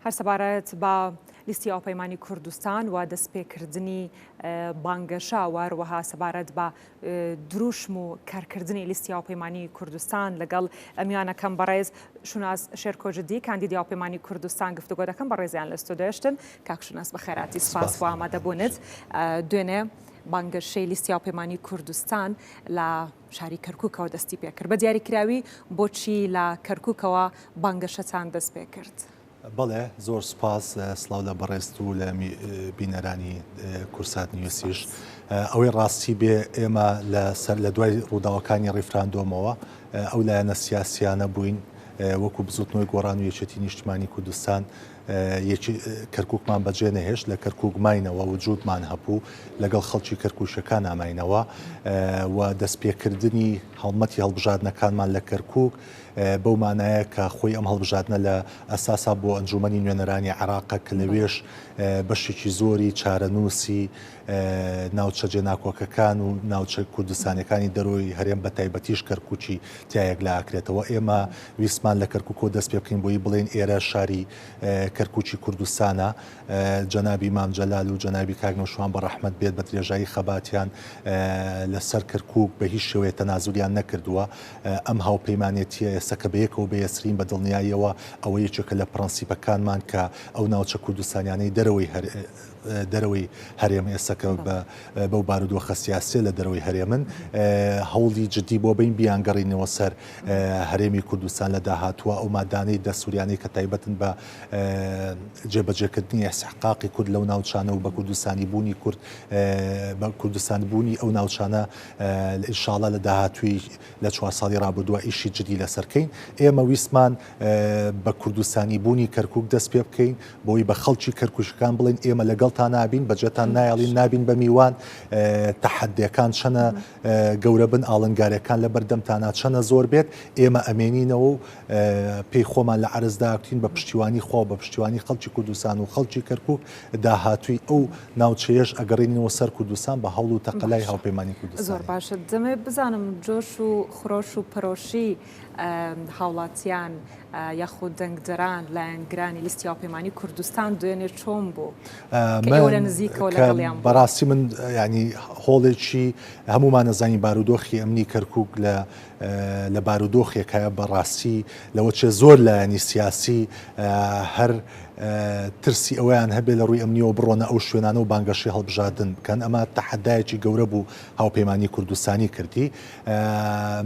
هەر سەبارەت بە لیستی هاوپەیمانی کوردستان و دەستپێکردنی بانگەشە و هەروەها سەبارەت بە دروشم و کارکردنی لیستی هاوپەیمانی کوردستان لەگەڵ میوانەکەم بەڕێز شوناس شێرکۆ جدی کاندیدی هاوپەیمانی کوردستان گفتوگۆ دەکەم. بەڕێزیان لە ستۆدیۆشتن. کاک شوناس بەخێراتی، سپاس بۆ ئامادەبوونت. دوێنێ بانگەشەی لیستی هاوپەیمانی کوردستان لە شاری کەرکووکەوە دەستی پێکرد. بە دیاریکراوی بۆچی لە کەرکووکەوە بانگەشەتان دەست پێکرد؟ بەڵێ زۆر سوپاس، سڵاو لە بەڕێزت و لە بینەرانی کورسات نیوسیش. ئەوەی ڕاستی بێ ئێمە لە سەر لە دوای ڕووداوەکانی ڕیفراندۆمەوە ئەو لایەنە سیاسیانە بووین وەکو بزوتنەوەی گۆڕان و یەکێتی نیشتمانی کوردستان یەکی کەرکوکمان بەجێ نەهێشت لە کەرکوک ماینەوە وجودمان هەبوو لەگەڵ خەڵکی کەرکوکیەکان ئاماینەوە و دەستپێکردنی هەڵمەتی هەڵبژاردنەکانمان لە کەرکوک بەو مانایە کە خۆی ئەم هەڵبژاردنە لە ئەساسا بۆ ئەنجومەنی نوێنەرانی عێراقە کە لەوێش بەشێکی زۆری چارەنووسی ناوچە جێناکۆکەکان و ناوچە کوردستانیەکانی دەرۆی هەرێم بە تایبەتیش کەرکوکی تیا یەکلا ئەکرێتەوە. ئێمە ویستمان لە کەرکوکەوە دەست پێ بکەین بۆی بڵێین ئێرە شاری کەرکوکی کوردستانە. جەنابی مام جەلال و جەنابی کاک نەوشیروان بە ڕەحمەت بێت بە درێژایی خەباتیان لە سەر کەرکوک بە هیچ شێوەیە تەنازولیان نەکردووە. ئەم هاوپەیمانێتیە ئێستا کە بەیەکەوە بەیەسرین بە دڵنیاییەوە ئەوە یەکێکە لە پرەنسیپەکانمان کە ئەو ناوچە کوردستانیانەی دەرەوەی دەرەوەی هەرێم ئێستا کە بەو بارودۆخە سیاسیە لە دەرەوەی هەرێمن هەوڵی جدی بۆ بین بیانگەڕینەوە سەر هەرێمی کوردستان لە داهاتووە ئەو مادانەی دەستوریانەی کە تایبەتن بە جێبەجێکردنی ئیستحقاقی کورد لەو ناوچانە و بە کوردستانی بوونی کورد بە کوردستان بوونی ئەو ناوچانە ئینشاڵا لە داهاتووی لە چوار ساڵی ڕابردووە ئیشی جدی لەسەر کەین. ئێمە ویستمان بە کوردستانی بوونی کەرکوک دەست پێ بکەین، بۆی بە خەڵکی کەرکوکیەکان بڵێین ئێمە لەگەڵتان نابین، بەجێتان نایەڵین، نابین بە میوان، تەحەددیەکان چەنە گەورە بن، ئاڵنگاریەکان لە بەردەمتانا چەنە زۆر بێت، ئێمە ئەمێنینەوە و پێی خۆمان لە عەرز داکوتین بە پشتیوانی خوا و بە پشتیوانی خەڵکی کوردستان و خەڵکی کەرکوک داهاتووی ئەو ناوچەیەش ئەگەڕێنینەوە سەر کوردستان بە هەوڵ و تەقەلای باشە هاوپەیمانی زۆر کوردستانی. باشە دەمەوێت بزانم جۆش و خرۆش و پەرۆشی هاوڵاتیان یاخود دەنگدەران لایەنگرانی لیستی هاوپەیمانی کوردستان دوێنێ چۆن بوو کە ئێوە لە من نزیکەوە کە لەگەڵیان بوون؟ بەڕاستی من یانی هۆڵێکی هەموومان ئەزانین بارودۆخی ئەمنی کەرکوک لە لە بارودۆخێکایە بەڕاستی لەوە چێ زۆر لایەنی سیاسی هەر ترسی ئەوەیان هەبێ لە ڕووی ئەمنیەوە بڕۆنە ئەو شوێنانە و بانگەشەی هەڵبژاردن بکەن ئەمە تەحەدایەکی گەورە بوو هاوپەیمانی کوردستانی کردی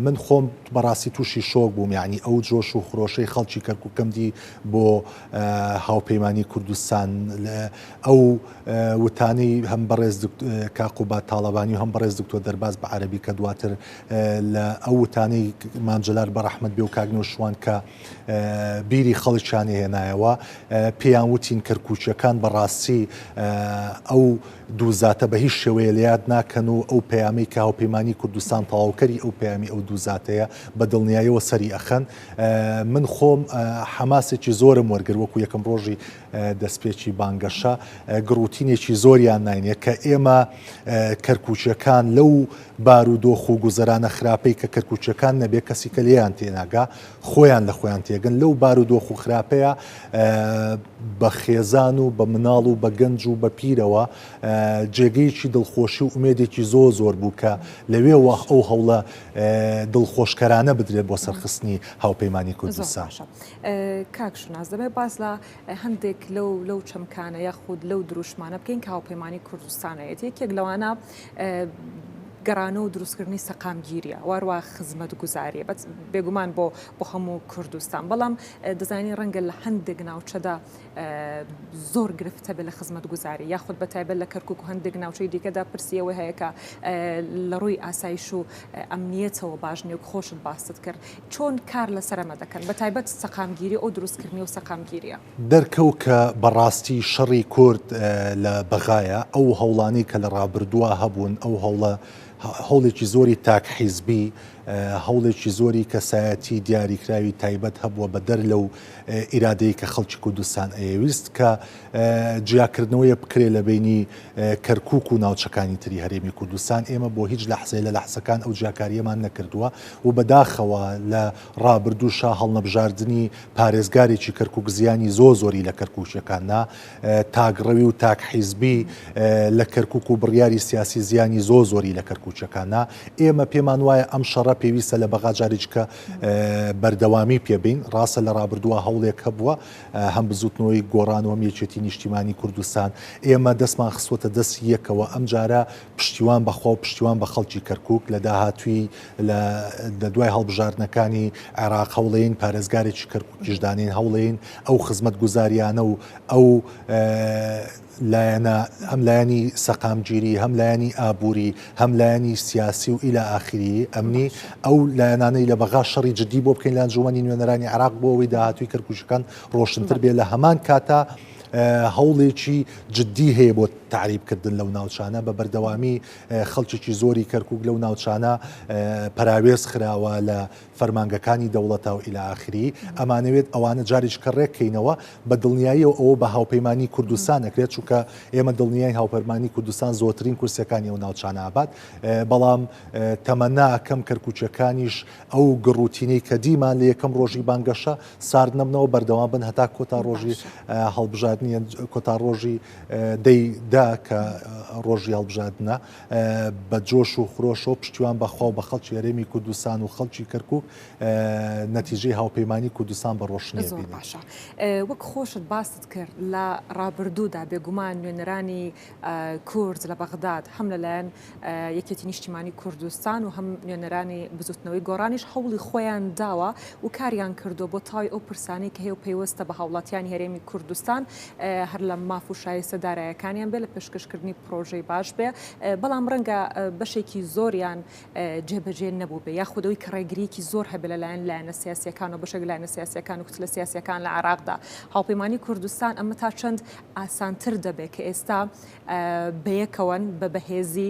من خۆم بەڕاستی تووشی شۆک بووم یعنی ئەو جۆش و خرۆشەی خەڵکی کەرکوکەم دی بۆ هاوپەیمانی کوردستان ئەو وتانەی هەم بەڕێز کاک قوباد تاڵەبانی و هەم بەڕێز دکتۆر دەرباز بە عەرەبی کە دواتر لە ئەو وتانەی مام جەلال بە ڕەحمەت بێ و کاک نەوشیروان کە بیری خەڵکیان هێنایەوە پێیان وتین کەرکوکیەکان بەڕاستی ئەو دوو زاتە بە هیچ شێوەیە لە یاد ناکەن و ئەو پەیامەی کە هاوپەیمانی کوردستان تەواوکەری ئەو پەیامی ئەو دوو زاتەیە بە دڵنیایەوە سەری ئەخەن من خۆم حەماسێکی زۆرم وەرگر وەکو یەکەم ڕۆژی دەستپێکی بانگەشە گڕوتینێکی زۆریان ناینێ کە ئێمە کەرکوکیەکان لەو بارودۆخ و گوزەرانە خراپەی کە کەرکوکیەکان نەبێ کەسی کە لێیان تێناگا خۆیان لە خۆیان تێگەن لەو بارودۆخ و خراپەیە بە خێزان و بە مناڵ و بە گەنج و بە پیرەوە جێگەیەکی دڵخۆشی و ئومێدێکی زۆر زۆر بوو کە لەوێوە ئەو هەوڵە دڵخۆشکەرانە بدرێت بۆ سەرخستنی هاوپەیمانی کوردستان. کاک شوناس دەمەوێت باس لە هەندێک لەو لەو چەمکانە یاخود لەو دروشمانە بکەین کە هاوپەیمانی کوردستانەیەتی یەکێک لەوانە گەڕانە و دروستکردنی سەقامگیریە واروا خزمەت گوزاریە بەس بێگومان بۆ بۆ هەموو کوردستان بەڵام دەزانین ڕەنگە لە هەندێک ناوچەدا زۆر گرفت هەبێت لە خزمەتگوزاری یاخود بە تایبەت لە کەرکک و هەندێک ناوچەی دیکەدا پرسی ئەوەی هەیە کە لە ڕووی ئاسایش و ئەمنیەتەوە باش نیە و خۆشت باست کرد چۆن کار لەسەر ئەمە دەکەن بە تایبەت سەقامگیری ئەو دروستکردنی و سەقامگیریە؟ دەرکەوت کە بەڕاستی شەڕی کورد لە بەغایە، ئەو هەوڵانەی کە لە ڕابردووە هەبوون، ئەو هەوڵە هەوڵێکی زۆری تاک حیزبی. هەوڵێکی زۆری کەسایەتی دیاریکراوی تایبەت هەبووە بەدەر لەو ئیرادەی کە خەڵکی کوردستان ئەیەویست کە جیاکردنەوەیە بکرێ لە بەینی کەرکوک و ناوچەکانی تری هەرێمی کوردستان، ئێمە بۆ هیچ لەحزەیە لە لەحزەکان ئەو جیاکارییەمان نەکردووە و بەداخەوە لە ڕابردووشا هەڵنەبژاردنی پارێزگارێکی کەرکوک زیانی زۆر زۆری لە کەرکوکیەکان نا، تاکڕەوی و تاک حیزبی لە کەرکوک و بڕیاری سیاسی زیانی زۆر زۆری لە کەرکوکیەکان نا. ئێمە پێمان وایە ئەم شەڕە پێویستە لە بەغا جارێکیکە بەردەوامی پێ بەین، ڕاستە لە ڕابردووە هەوڵێک هەبووە هەم بزوتنەوەی گۆڕان و هەم یەکێتی نیشتیمانی کوردستان ئێمە دەستمان خستووەتە دەستی یەکەوە ئەمجارە پشتیوان بە خوا و پشتیوان بە خەڵکی کەرکوک لە داهاتووی لە لە دوای هەڵبژاردنەکانی عێراق هەوڵێین پارێزگارێکی کەرکوکیش دانێین هەوڵێین ئەو خزمەتگوزاریانە و ئەو لایەنە هەم لایەنی سەقامگیری، هەم لایەنی ئابووری، هەم لایەنی سیاسی و ئیلا ئاخری ئەمنی، ئەو لایەنانەی لە بەغا شەڕی جدی بۆ بکەین لە ئەنجوومەنی نوێنەرانی عێراق بۆ ئەوەی داهاتووی کەرکووکیەکان ڕۆشنتر بێ، لە هەمان کاتا هەوڵێکی جدی هەیە بۆ تەعریبکردن لەو ناوچانە، بە بەردەوامی خەڵکێکی زۆری کەرکووک لەو ناوچانە پەراوێز خراوە لە فەرمانگەکانی دەوڵەتە و الی آخری، ئەمانەوێت ئەوانە جارێکیکە ڕێککەینەوە، بە دڵنیاییەوە ئەوە بە هاوپەیمانی کوردستان ئەکرێت، چونکە ئێمە دڵنیاین هاوپەرمانی کوردستان زۆرترین کورسیەکانی ئەو ناوچانە ئەبات، بەڵام تەمەنا ئەکەم کەرکوکیەکانیش ئەو گڕوتینەی کە دیمان لە یەکەم ڕۆژی بانگەشە سارد نەبنەوە بەردەوام بن هەتا کۆتا ڕۆژی هەڵبژاردنی کۆتا ڕۆژی دەی دا کە ڕۆژی هەڵبژاردنە. بە جۆش و خرۆشەوە پشتیوان بە خوا و بە خەڵکی هەرێمی کوردستان و خەڵکی کەرکوک نەتیجەی هاوپەیمانی کوردستان بە ڕۆشنی زۆر باشە وەک خۆشت باست کرد لە ڕابردوودا بێگومان نوێنەرانی کورد لە بەغداد هەم لەلایەن یەکێتی نیشتیمانی کوردستان و هەم نوێنەرانی بزوتنەوەی گۆڕانیش هەوڵی خۆیان داوە و کاریان کردووە بۆ تاوی ئەو پرسانەی کە هەیە و پەیوەستە بە هاوڵاتیانی هەرێمی کوردستان هەر لە ماف و شایستە دارایەکانیان بێ لە پێشکەشکردنی پرۆژەی باش بێ بەڵام ڕەنگە بەشێکی زۆریان جێبەجێ نەبوو بێ یاخود ئەوی کە ڕێگریەکی زۆر هەبێ لەلایەن لایەنە سیاسیەکان و بەشێک لایەنە سیاسیەکان و کوتلە سیاسیەکان لە عێراقدا هاوپەیمانی کوردستان ئەمە تا چەند ئاسانتر دەبێ کە ئێستا بەیەکەوەن بە بەهێزی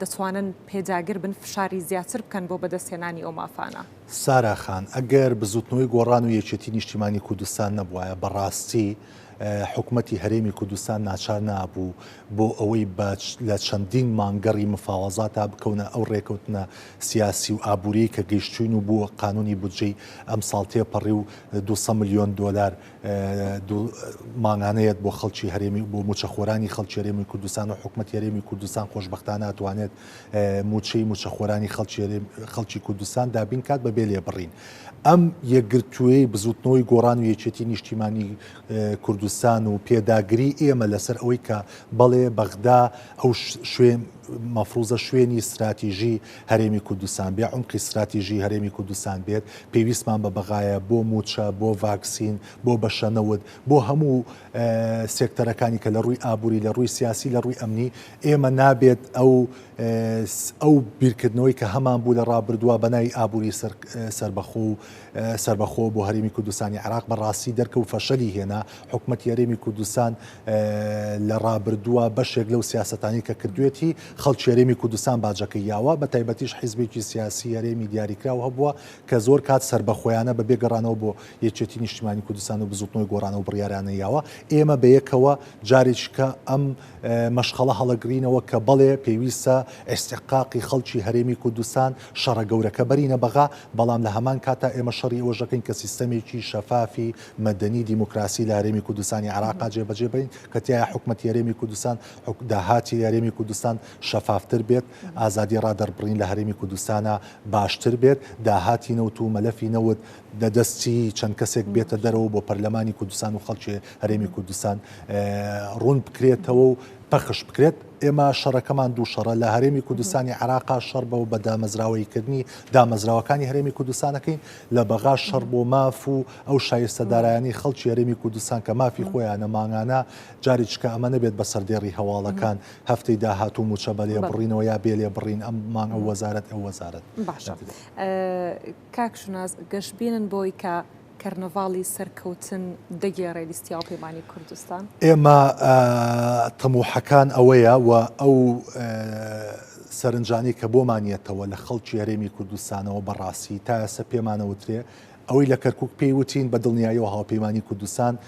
دەتوانن پێداگر بن فشاری زیاتر بکەن بۆ بەدەستهێنانی ئەو مافانە. سارا خان، ئەگەر بزوتنەوەی گۆڕان و یەکێتی نیشتیمانی کوردستان نەبوایە بەڕاستی حکومەتی هەرێمی کوردستان ناچار نابوو بۆ ئەوەی بە لە چەندین مانگ گەڕی مفاوەزاتا بکەونە ئەو ڕێکەوتنە سیاسی و ئابووریەی کە گەیشتوین و بووە قانونی بودجەی ئەمساڵ تێپەڕی و 200 ملیۆن دۆلار مانگانەیەت بۆ خەڵکی هەرێمی بۆ موچەخۆرانی خەڵکی هەرێمی کوردستان و حکومەتی هەرێمی کوردستان خۆشبەختانە ئەتوانێت موچەی موچەخۆرانی خەڵکی کوردستان دابین کات بە بێ لێبڕین. ئەم یەکگرتوویەی بزوتنەوەی گۆڕان و یەکێتی نیشتیمانی کوردستان و پێداگری ئێمە لەسەر ئەوەی کە بەڵێ بەغدا ئەو شوێن مەفروزە شوێنی ستراتیژی هەرێمی کوردستان بێ عمقی ستراتیژی هەرێمی کوردستان بێت پێویستمان بە بەغایە بۆ موچە بۆ ڤاکسین بۆ بەشەنەوت بۆ هەموو سێکتەرەکانی کە لە ڕووی ئابووری لە ڕووی سیاسی لە ڕووی ئەمنی ئێمە نابێت ئەو ئەو بیرکردنەوەی کە هەمان بوو لە ڕابردووە بە ناوی ئابووری سەربەخۆ و سەربەخۆ بۆ هەرێمی کوردستانی عێراق بە ڕاستی دەرکەوت فەشەلی هێنا حکومەتی هەرێمی کوردستان لە ڕابردووە بەشێک لەو سیاسەتانی کە کردوێتی خەڵکی هەرێمی کوردستان باجەکەی یاوە بە تایبەتیش حیزبێکی سیاسی هەرێمی دیاریکراو هەبووە کە زۆر کات سەربەخۆیانە بە بێ گەڕانەوە بۆ یەکێتی نیشتیمانی کوردستان و بزوتنەوەی گۆڕان ئەو بڕیارانەی یاوە ئێمە بەیەکەوە جارێکیکە ئەم مەشخەڵە هەڵەگرینەوە کە بەڵێ پێویستە ئیستحقاقی خەڵکی هەرێمی کوردستان شەڕە گەورەکە بەرینە بەغا بەڵام لە هەمان کاتا ئێمە شەڕی ئەوەش دەکەین کە سیستەمێکی شەفافی مەدەنی دیموکراسی لە هەرێمی کوردستانی عێراقا جێبەجێ بین کە تیایا حکومەتی هەرێمی کوردستان داهاتی هەرێمی کوردستان شەفافتر بێت ئازادی ڕادەربڕین لە هەرێمی کوردستانا باشتر بێت داهاتی نەوت و مەلەفی نەوت لە دەستی چەند کەسێک بێتە دەرەوە بۆ پەرلەمانی کوردستان و خەڵکی هەرێمی کوردستان ڕوون بکرێتەوە و پەخش بکرێت ئێمە شەڕەکەمان دوو شەڕە لە هەرێمی کوردستانی عراقا شەڕ بە بە دامەزراوەیکردنی دامەزراوەکانی هەرێمی کوردستانەکەین لە بەغا شەڕ بۆ ماف و ئەو شایستە دارایانی خەڵکی هەرێمی کوردستان کە مافی خۆیانە مانگانە جارێکیکە ئەمە نەبێت بە سەردێڕی هەواڵەکان هەفتەی داهاتوو موچە بە لێبڕینەوە یا بێ لێبڕین ئەم مانگ ئەو وەزارەت ئەو وەزارەت باشە کاک شوناس گەشبینن بۆی کە کەرنەڤاڵی سەرکەوتن دەگێڕێ لیستی هاوپەیمانی کوردستان؟ ئێمە تەموحەکان ئەوەیە و ئەو. سەرنجانەی کە بۆمان یەتەوە لە خەڵکی هەرێمی کوردستانەوە بەڕاستی تا ئێستا پێمانەوترێ ئەوەی لە کەرکوک پێی وتین بە دڵنیاییەوە هاوپەیمانی کوردستان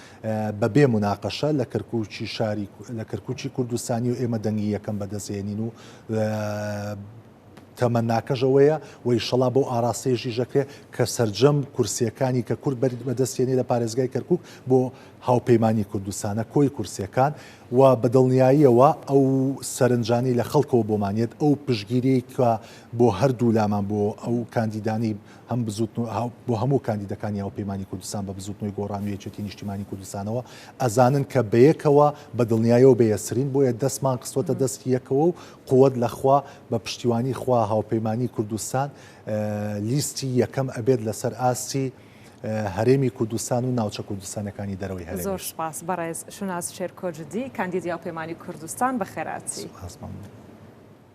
بە بێ موناقەشە لە کەرکوکی شاری لە کەرکوکی کوردستانی و ئێمە دەنگی یەکەم بەدەستێنین و تەمەناکەش ئەوەیە و ئیشەڵا بەو ئاراستەیەشیش دەکرێت کە سەرجەم کورسییەکانی کە کورد بەدەستێنێ لە پارێزگای کەرکوک بۆ هاوپەیمانی کوردستانە کۆی کورسییەکان و بە دڵنیاییەوە ئەو سەرنجانەی لە خەڵکەوە بۆمان یەت ئەو پشتگیریەی کە بۆ هەردوولامان بۆ ئەو کاندیدانەی هەم بزوتنەوە بۆ هەموو کاندیدەکانی هاوپەیمانی کوردستان بە بزوتنەوەی گۆڕان و یەکێتی نیشتیمانی کوردستانەوە ئەزانن کە بەیەکەوە بە دڵنیایەوە بەیەسرین بۆیە دەستمان خستوەتە دەستی یەکەوە و قوت لە خوا بە پشتیوانی خوا هاوپەیمانی کوردستان لیستی یەکەم ئەبێت لەسەر ئاستی هەرێمی کوردستان و ناوچە کوردستانەکانی دەرەوەی هەرێمیش. زۆر سوپاس بەڕێز شوناس شێرکۆ جدی کاندیدی هاوپەیمانی کوردستان بەخێرهاتی. سوپاس مەمنون.